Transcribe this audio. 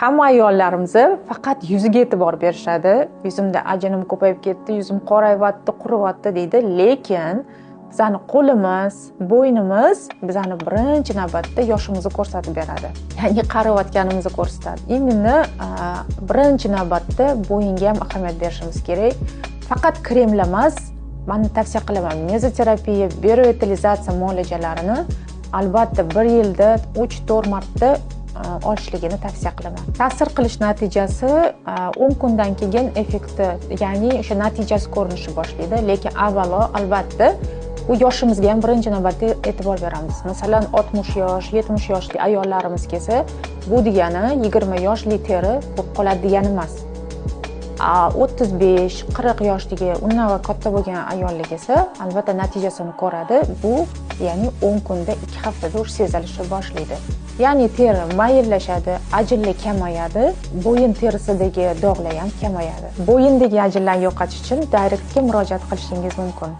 Hamma ayollarimiz faqat yuziga e'tibor berishadi. Yuzimda ajinim ko'payib ketdi, yuzim qorayyapti, quriyapti deydi, lekin bizani qo'limiz, bo'ynimiz bizani birinchi navbatda yoshimizni ko'rsatib beradi. Ya'ni qariyotganimizni ko'rsatadi. Именно birinchi navbatda bo'yinga ham ahamiyat berishimiz kerak. Faqat kremlar emas, men tavsiya qilaman, mezoterapiya, biorevitalizatsiya muolajalarini albatta bir yilda 3-4 marta olishligini tavsiya qilaman. Ta'sir qilish natijasi 10 kundan keyin effekti, ya'ni o'sha natijasi ko'rinishni boshlaydi, lekin avvalo albatta bu yoshimizga ham birinchi navbatda e'tibor beramiz. Masalan, 60 yosh, 70 yoshli ayollarimiz kelsa, bu degani 20 yoshli teri bo'lib qoladi degani emas. 35, 40 yoshdagi undan va katta bo'lgan ayollar kelsa, albatta natijasini ko'radi. Bu ya'ni 10 kunda, 2 haftada уже sezilishni boshlaydi. Ya'ni teri mayinlashadi, ajinlar kamayadi, bo'yin terisidagi dog'lar ham kamayadi. Bo'yindagi ajinlarni yo'qotish uchun direktga murojaat qilishingiz mumkin.